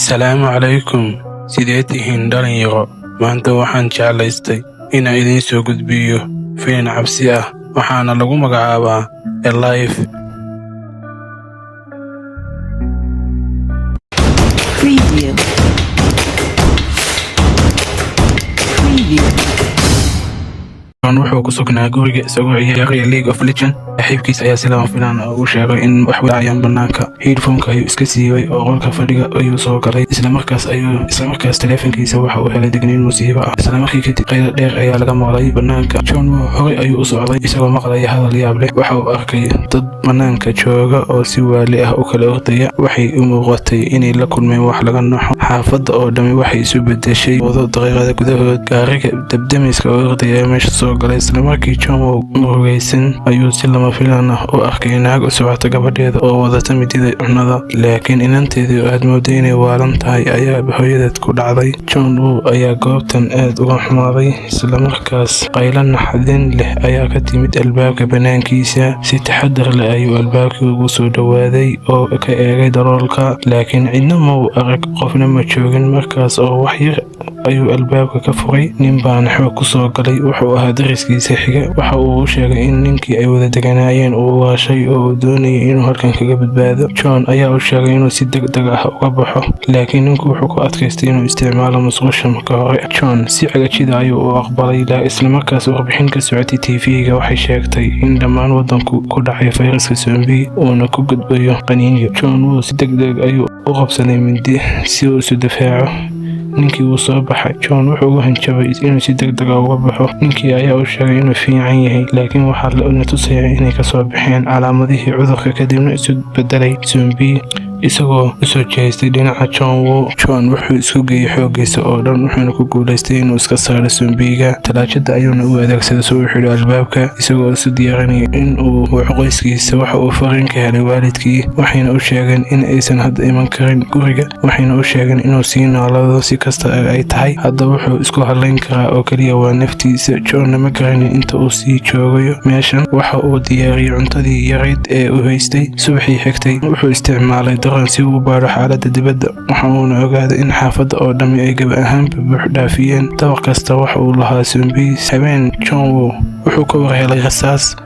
Salaamu calaykum, sidee tihiin dhalinyaro? Maanta waxaan jeclaystay inaan idiin soo gudbiyo filim cabsi ah, waxaana lagu magacaabaa Alive. Preview. Preview. John wuxuu ku sugnaa guriga isagoo ciyaaraya League of Legends. Saaxiibkiis ayaa si lama filaan ah ugu sheegay in wax dhacayaan bannaanka. Headphone-ka ayuu iska siibay oo qolka fadhiga ayuu soo galay. Isla markaas taleefankiisa waxa uu helay digniin musiibo ah. Isla markii kadib qaylo dheer ayaa laga maqlay bannaanka. John horay ayuu u socday isagoo maqlaya hadal yaab leh. Waxa uu arkay dad bannaanka jooga oo si waali ah u kala ordaya. Waxay u muuqatay inay la kulmeen wax laga naxo. Xaafadda oo dhammi waxay isu beddeshay wado daqiiqado gudahood. Gaariga dab-demiska oo ordaya ayaa meesha soo galay. Isla markii John oo murugaysan ayuu si lama filaan ah u arkay naag u socota gabadheeda oo wadata mindida cunnada, laakiin inanteedii oo aad moodday inay waalan tahay ayaa hooyadeed ku dhacday. John Woo ayaa goobtan aad uga xumaaday. Isla markaas qaylo naxdin leh ayaa ka timid albaabka bannaankiisa. Si taxaddar leh ayuu albaabkii ugu soo dhowaaday oo ka eegay daloolka, laakiin cidna ma uu arag, qofna ma joogin. Markaas oo wax yar ayuu albaabka ka furay, nin baana xoog ku soo galay. Wuxuu ahaa deriskiisa xiga. Waxa uu u sheegay in ninkii ay wada deganaayeen uu waashay oo uu doonayay inuu halkan kaga badbaado. John ayaa u sheegay inuu si degdeg ah uga baxo, laakiin ninku wuxuu ku adkaystay inuu isticmaalo musqusha marka hore. John si cagajida ayuu u aqbalay. Isla markaas warbixin ka socotay TV-ga waxay sheegtay in dhammaan waddanku ku dhacay fayraska zombie uuna ku gudbayo qaniinyo. John Woo si degdeg ayuu u qabsaday mindi si uu isu difaaco. Ninkii wuu soo baxay. John wuxuu ugu hanjabay inuu si degdeg ah uga baxo. Ninkii ayaa u sheegay inuu fiican yahay, laakiin waxaa la tusayaa inay kasoo baxeen calaamadihii cudurka, kadibna isu beddelay zombie isagoo u soo jeestay dhinaca John Woo. John wuxuu isku geeyey xooggiisa oo dhan, wuxuuna ku guulaystay inuu iska saaro zombiga. Talaajada ayuuna u adeegsaday si uu u xidho albaabka, isagoo isu diyaarinaya in uu waco qoyskiisa. Waxa uu fariin ka helay waalidkii, waxayna u sheegeen in aysan hadda iman karin guriga, waxayna u sheegeen inuu sii noolaado si kasta ay tahay. Hadda wuxuu isku halayn karaa oo keliya waa naftiisa. Johnna ma garanin inta uu sii joogayo meeshan. Waxa uu diyaariyey cuntadii yarayd ee uu haystay. Subaxii xigtay wuxuu isticmaalay drone si uu u baadho xaaladda dibadda. Waxa uuna ogaaday in xaafadda oo dhammi ay gebi ahaanba buux dhaafiyeen. Dabaq kasta waxa uu lahaa zombies. Habeen John Woo wuxuu ka war helay rasaas.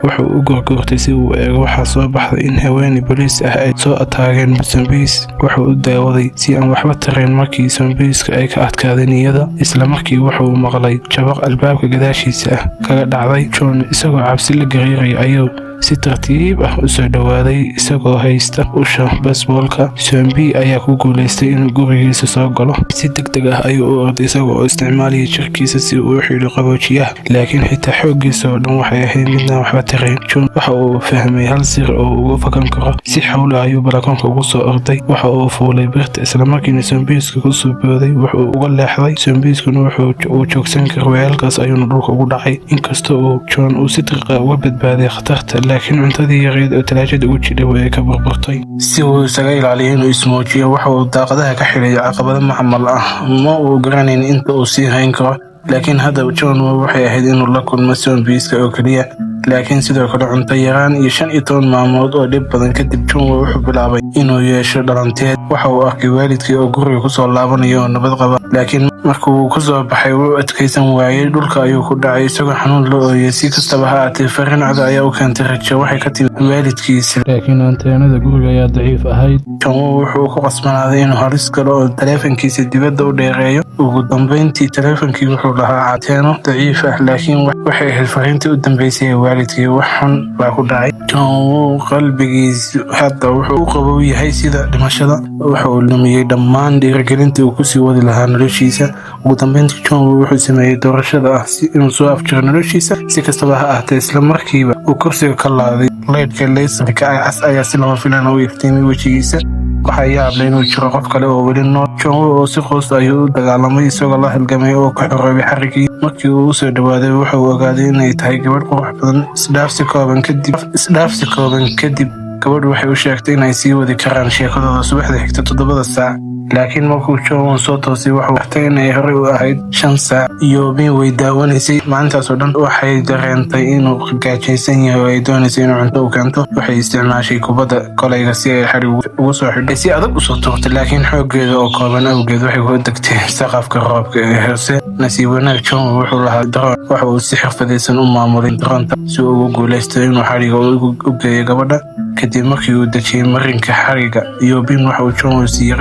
Wuxuu u gurguurtay si uu u eego. Waxaa soo baxday in haweeney booliis ah ay soo ataageen zombies. Wuxuu u daawaday si aan waxba tarayn markii zombies-ka ay ka adkaadeen iyada. Isla markii wuxuu maqlay jabaq albaabka gadaashiisa ah kaga dhacday. John isagoo cabsi la gariiraya ayuu si tartiib ah u soo dhowaaday isagoo haysta usha baseboolka. Zombie ayaa ku guulaystay inuu gurigiisa soo galo. Si degdeg ah ayuu u orday isaga oo isticmaalaya jirkiisa si uu u xidho qaboojiyaha, laakiin xitaa xooggiisa oo dhan waxay ahayd midaan waxba tarayn. John waxa uu fahmay hal sir oo uu uga fakan karo. Si xawli ah ayuu balakoonka ugu soo orday. Waxa uu fuulay birta, isla markiina zombiesku ku soo booday. Wuxuu uga leexday, zombieskuna wuxuu uu joogsan kari waayay, halkaas ayuuna dhulka ugu dhacay. Inkasta oo John uu si dirqa uga badbaaday khatarta, laakiin cuntadii yareyd oo talaajada ugu jidhay way ka burburtay. Si uu isaga ilaaliyo inuu ismuujiyo, waxa uu daaqadaha ka xidhay caqabado macmal ah. Ma uu garanayn inta uu sii hayn karo, laakiin hadda John waxay ahayd inuu la kulmo zombies-ka oo keliya, laakiin sidoo kale cunto yaraan iyo 15 maalmood oo dhib badan kadib, John wuxuu bilaabay inuu yeesho dhalanteed. Waxa uu arkay waalidkii oo guriga kusoo laabanaya oo nabad qaba, laakiin marka uu kasoo baxay wuu adkaysan waayey, dhulka ayuu ku dhacay isagoo xanuun la ooyay. Si kastaba ha ahaatee, fariin cad ayaa u keentay rajo. Waxay ka timid waalidkiisa, laakiin anteenada guriga ayaa daciif ahayd. John wuxuu ku qasbanaaday inuu halis galo oo taleefankiisa dibadda u dheereeyo. Ugu dambeyntii taleefankii wuxuu lahaa anteeno daciif ah, laakiin waxay ahayd fariintii u dambeysay ee waalidkii. Wax xun baa ku dhacay John Woo. Qalbigiisu hadda wuxuu u qabow yahay sida dhimashada. Waxa uu lumiyey dhammaan dhiirigelintii uu kusii wadi lahaa noloshiisa. Ugu dambeyntii John Woo wuxuu sameeyey doorashada ah inuu soo afjiro noloshiisa. Si kastaba ha ahaatee, isla markiiba uu kursiga ka laaday, leydhka laysarka cas ayaa si lama filaan u iftiimay wejigiisa. Waxaa yaab leh inuu jiro qof kale oo weli nool. John Woo oo si quus ayuu u dagaalamay isagoo la halgamay oo ka xoroobay xariggii. Markii uu u soo dhowaaday, wuxuu ogaaday inay tahay gabadh qurux badan. Isdhaafsi kooban kadib, gabadhu waxay u sheegtay inay sii wadi karaan sheekadooda subaxda xigta 7-da saac. Laakiin markuu John soo toosay, wuxuu artay inay horey u ahayd 5 saac. Yobin way daawanaysay maalintaas oo dhan. Waxay dareentay inuu gaajaysan yahay oo ay doonaysay inuu cunto u keento. Waxay isticmaashay kubadda kolayga si ay xadhig ugu soo xidho. Si adag usoo tuurtay, laakiin xooggeeda oo kooban awgeed waxay ku degtay saqafka roobka ee hoose. Nasiib wanaag, John wuxuu lahaa drone. Waxa uu si xirfadaysan u maamulay drone-ta si uu ugu guuleysto inuu xadhiga u geeyo gabadha. Kadib markii uu dejiyey marinka xadhiga, Yobin waxa uu John siiyey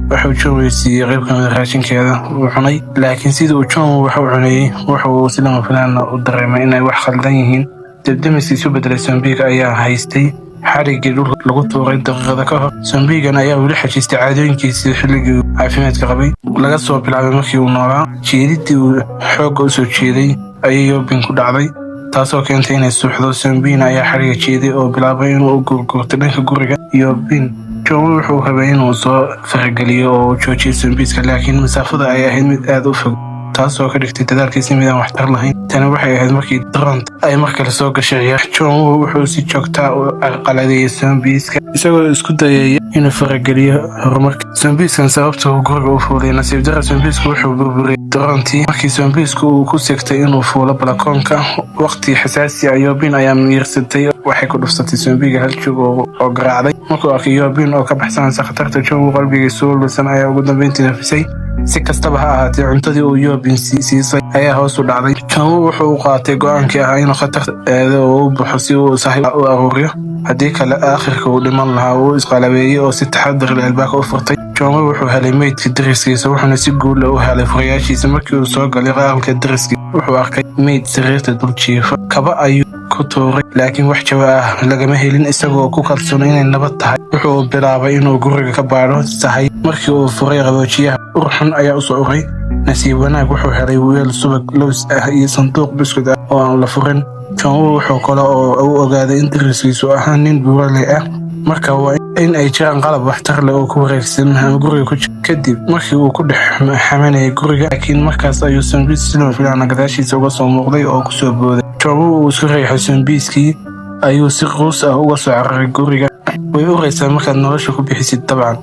qayb ka mid ah raashinkeeda uu cunay. Laakiin sidii uu John wax u cunayey, waxa uu si lama filaan ah u dareemay inay wax khaldan yihiin. Debdemiskii isu bedelay zombie-ga ayaa haystay xadhiggii dhulka lagu tuuray daqiiqada ka hor. Zombie-gan ayaa weli xajistay caadooyinkiisii xilligii uu caafimaadka qabay, laga soo bilaabay markii uu noolaa. Jeedidii uu xoogga usoo jeeday ayay Yobin ku dhacday, taasoo keentay inay suuxdo. Zombie-na ayaa xadhiga jeeday oo bilaabay inuu u gurgurto dhanka guriga Yobin. John wuxuu rabay inuu soo farageliyo oo uu joojiyo zombies-ka, laakiin masaafada ay ahayd mid aad u fog, taasoo ka dhigtay dadaalkiisa mid aan waxtar lahayn. Tani waxay ahayd markii drone ay mar kale soo gashay ciyaar. John wuxuu si joogta ah u carqaladeeyay zombies-ka, isagoo isku dayaya inuu farageliyo horumarka zombies-kan sababta uu guriga u fuulay. Nasiib darra, zombies-ku wuxuu burburiyey drone-tii markii zombies-ku uu ku sigtay inuu fuulo balakoonka. Waqti xasaasi ah, Yobin ayaa miirsatay. Waxay ku dhufsatay zombie-ga hal joog oo garaacday. Markuu arkay Yobin oo ka baxsanaysa khatarta, John qalbigiisa walwalsan ayaa ugu dambeyntii nafisay. Si kastaba ha ahaatee, cuntadii uu Yobin siisay ayaa hoos u dhacday. John wuxuu u qaatay go'aankii ahaa inuu khatar aado oo u baxo si uu sahayda u aruuriyo, haddii kale aakhirka uu dhiman lahaa. Uu isqalabeeyey oo si taxadar leh albaabka u furtay. John wuxuu helay meydka deriskiisa, wuxuuna si guul ah u helay furayaashiisa. Markii uu soo galay aqalka deriskiisa, wuxuu arkay meyd sariirta dul jiifa. Kaba ayuu ku tuuray, laakiin wax jawaab ah lagama helin. Isagoo ku kalsoon inay nabad tahay, wuxuu bilaabay inuu guriga ka baadho sahay. Markii uu furay qaboojiyaha, ur xun ayaa usoo uray. Nasiib wanaag, wuxuu helay weel subag lows ah iyo sanduuq buskud ah oo aan la furin. John wuxuu kale oo u ogaaday in deriskiisu ahaa nin buuraley ah, marka waa in ay jiraan qalab waxtar leh oo ku wareegsan ama guriga ku jira. Kadib markii uu ku dhex xamanayay guriga, laakiin markaas ayuu zombies si lama filaan gadaashiisa uga soo muuqday oo kusoo booday. John uu isku riixay zombies-kii ayuu si quus ah uga soo cararay guriga. Way uraysaa markaad nolosha ku bixisid. Dabcan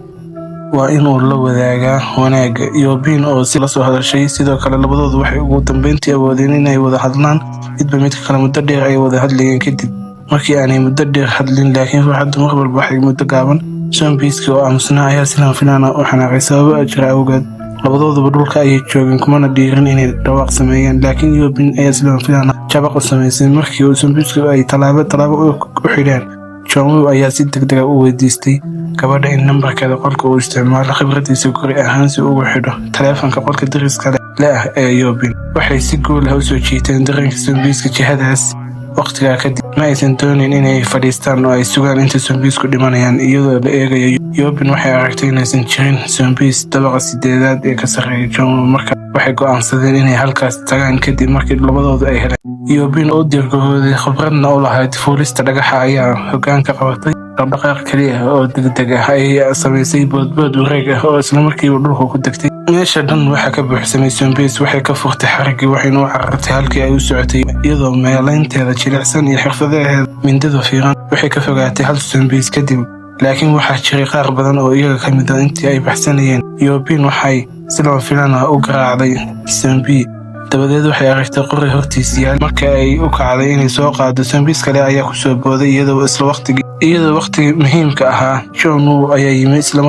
waa inuu la wadaagaa wanaagga. Yobin oo si la soo hadashay sidoo kale, labadoodu waxay ugu dambeyntii awoodeen inay wada hadlaan midba midka kale. Muddo dheer ay wada hadlayeen. Kadib markii aanay muddo dheer hadlin, laakiin farxaddu mar walba waxay muddo gaaban. Zombies-kii oo aamusnaa ayaa si lama filaan ah u xanaaqay sababo jira awgeed. Labadooduba dhulka ayay joogeen, kumana dhiirin inay dhawaaq sameeyaan, laakiin Yobin ayaa si lama filaan ah jabaq u samaysay markii uu zombies-ku ay tallaabo tallaabo u xidheen. John ayaa si degdeg ah u weydiistay gabadha in nambarkeeda qolka uu isticmaalo khibradiisa guri ahaan si ugu xidho taleefanka qolka deriska le ah ee Yobin. Waxay si guul ah usoo jiiteen dareenka zombies-ka jihadaas. Waqtigaa kadib, ma aysan doonin inay fadhiistaan oo ay sugaan inta zombies-ku dhimanayaan iyadoo la eegayo. Yobin waxay aragtay inaysan jirin zombies dabaqa sideedaad ee ka sarreeya John. Marka waxay go'aansadeen inay halkaas tagaan. Kadib markii labadoodu ay heleen, Yobin oo diyaargarowday khibradna u lahayd fuulista dhagaxa ayaa hoggaanka qabatay. Dhaqdhaqaaq keliya oo degdeg ah ayay samaysay, boodbood wareeg ah oo islamarkiiba dhulka ku degtay. Meesha dhan waxaa ka buuxsamay zombies. Waxay ka furtay xariggii, waxayna u carartay halkii ay u socotay, iyadoo meelaynteeda jilicsan iyo xirfadaheeda mindida fiiqan. Waxay ka fogaatay hal zombies kadib, laakiin waxaa jiray qaar badan oo iyaga ka mid ah intii ay baxsanayeen. Yobin waxay si lama filaan ah u garaacday zombie, dabadeed waxay aragtay qori hortiis yaal. Marka ay u kacday inay soo qaado, zombies kale ayaa kusoo booday, iyadoo waqtigii muhiimka ahaa John Woo ayaa yimi isla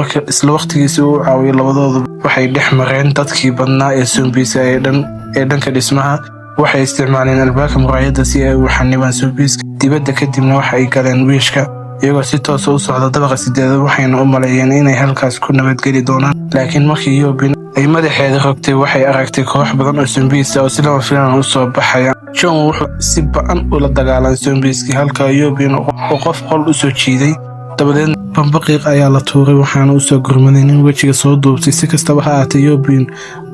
waqtigiisi uu caawiyay. Labadoodu waxay dhex mareen dadkii badnaa ee zombies-ka ee dhanka dhismaha. Waxay isticmaaleen albaabka muraayadda si ay u xanibaan zombies-ka dibadda, kadibna waxa ay galeen wiishka iyagoo si toosa u socda dabaqa sideedaad. Waxayna u maleeyeen inay halkaas ku nabadgeli doonaan, laakiin markii Yobin ay madaxeeda rogtay, waxay aragtay koox badan oo zombies ah oo si lama filaan u soo baxaya. John wuxuu si ba'an ula dagaalamay zombies-kii, halka Yobin uu qof qol u soo jiiday. Dabadeed bambaqiiq ayaa la tuuray, waxaana usoo gurmaday nin wejiga soo duubtay. Si kastaba ha ahaatee, Yobin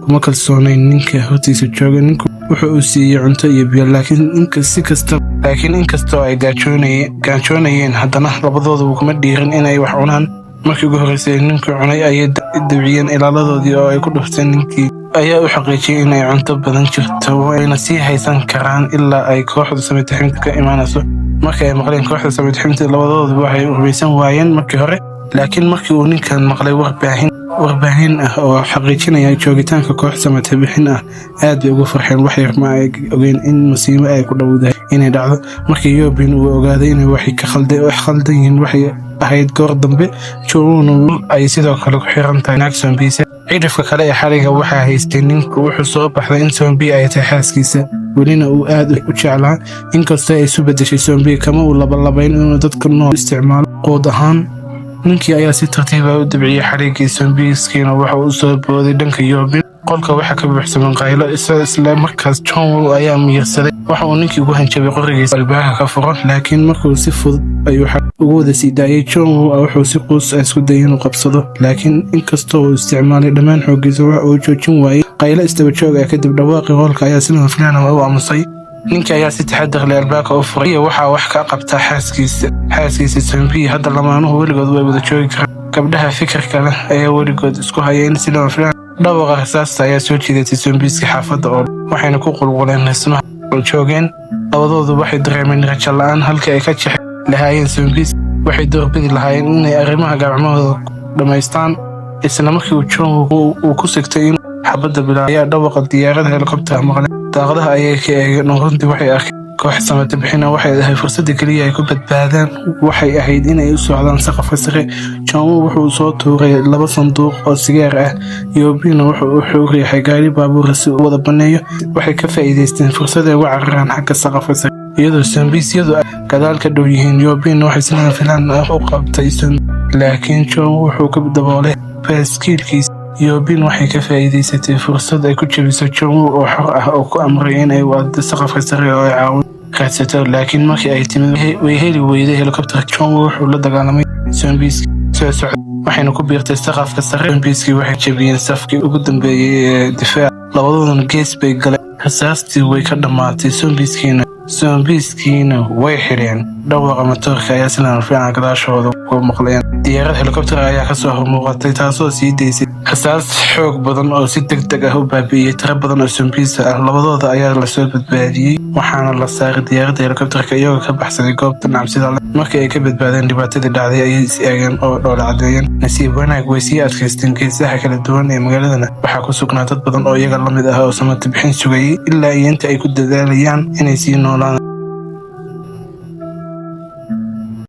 kuma kalsoonayn ninka hortiisa jooga. Ninku wuxuu uu siiyey cunto iyo biyo, laakiin inkastoo ay gaajoonayeen, haddana labadooduba kuma dhiirin inay wax cunaan. Markii ugu horreysay ninku cunay ayay dabciyeen ilaaladoodii oo ay ku dhufteen. Ninkii ayaa u xaqiijiyey inay cunto badan jirto, wayna sii haysan karaan ilaa ay kooxda samataxinta ka imaanayso. Markii ay maqleen kooxda samataxinta, labadooduba waxay rumaysan waayeen markii hore, laakiin Laakiin markii uu ninkan maqlay warbaahin ah oo xaqiijinaya joogitaanka koox samata bixin ah, aad bay ugu farxeen. Wax yar ma ay ogeyn in masiibo ay ku dhowdahay inay dhacdo. Markii Yobin uu ogaaday inay wax khaldan yihiin, waxay ahayd goor dambe. Jowuna ay sidoo kale ku xiran tahay naag zombies. Cidhifka kale ee xariga waxaa haystay ninku. Wuxuu soo baxday in zombie ay tahay xaaskiisa, welina uu aad u jeclaa. Inkastoo ay isu bedeshay zombie, kama uu labalabayn inuu dadka nool isticmaalo quud ahaan. Ninkii ayaa si tartiiba u dabciyey xariggii, zombies-kiina waxa uu soo booday dhanka Yobin. Qolka waxaa ka buuxsamay qaylo. Isla markaas John Woo ayaa miyirsaday. Waxa uu ninkii ugu hanjabay qorigiisa albaabka ka furo, laakiin markuu si fudud ayuu ugu wada sii daayay. John Woo wuxuu si quus ah isku dayay inuu qabsado, laakiin inkastoo uu isticmaalay dhammaan xooggiisa, waxa uu joojin waayey qaylo isdaba joog ah. Kadib dhawaaqii qolka ayaa si lama filaan ah u aamusay. Ninkii ayaa si taxadar leh albaabka u furay iyo waxaa wax ka qabtaa xaaskiisa zombie. Hadda lamaanuhu weligood way wada joogi karaan. Gabdhaha fikirka leh ayaa weligood isku haya in si lama filaan. Dhawaqa rasaasta ayaa soo jiidatay zombies-ka xaafadda oo waxayna ku qulquleen dhismaha joogeen. Labadoodu waxay dareemeen rajo la'aan. Halkii ay ka jexi lahaayeen zombies, waxay doorbidi lahaayeen inay arrimaha gacmahooda dhammaystaan. Isla markii uu John uu ku sigtay in xabadda bilaab, ayaa dhawaqa diyaarada helikobter maqleen. Daaqadaha ayay ka eegeen oo runtii waxay arkeen koox samata bixina. Waxay ahayd fursadda keliya ay ku badbaadaan. Waxay ahayd inay u socdaan saqafka sare. John wuxuu soo tuuray laba sanduuq oo sigaar ah. Yobina wuxuu riixay gaari baabuura si uu wada baneeyo. Waxay ka faa'iidaysteen fursad ay uga cararaan xagga saqafka sare, iyadoo zombies-yadu ay gadaal ka dhow yihiin. Yobina waxay si lama filaan ah u qabtay, laakiin John wuxuu ka daboolay baaskiilkiisa. Yobin waxay ka faa'iidaysatay fursad ay ku jabiso John oo xor ah oo ku amray in ay waado saqafka sare oo ay caawin raadsato. Laakiin markii ay timid, way heli weyday helikobter. John wuxuu la dagaalamay zombies soo socda, waxayna ku biirtay saqafka sare. Zombies-kii waxay jabiyeen safkii ugu dambeeyey ee difaac, labadooduna gees bay galeen. Rasaastii way ka dhammaatay, zombies-kiina way xidheen. Dhawaqa matoorka ayaa si lama filaan gadaashooda ku maqleen. Diyaarad helikobter ayaa kasoo hormuuqatay, taasoo sii daysay rasaas xoog badan oo si deg deg ah u baabi'iyey tiro badan oo zombies ah. Labadooda ayaa lasoo badbaadiyey, waxaana la saaray diyaaradda helikobterka iyagoo ka baxsaday goobta cabsida leh. Markii ay ka badbaadeen dhibaatadii dhacday, ayay is eegeen oo dhoola cadeeyeen. Nasiib wanaag, way sii adkaysteen. Geesaha kala duwan ee magaaladana waxaa ku sugnaa dad badan oo iyaga la mid ah oo samata bixin sugayay, ilaa iyo inta ay ku dadaalayaan inay sii noolaan.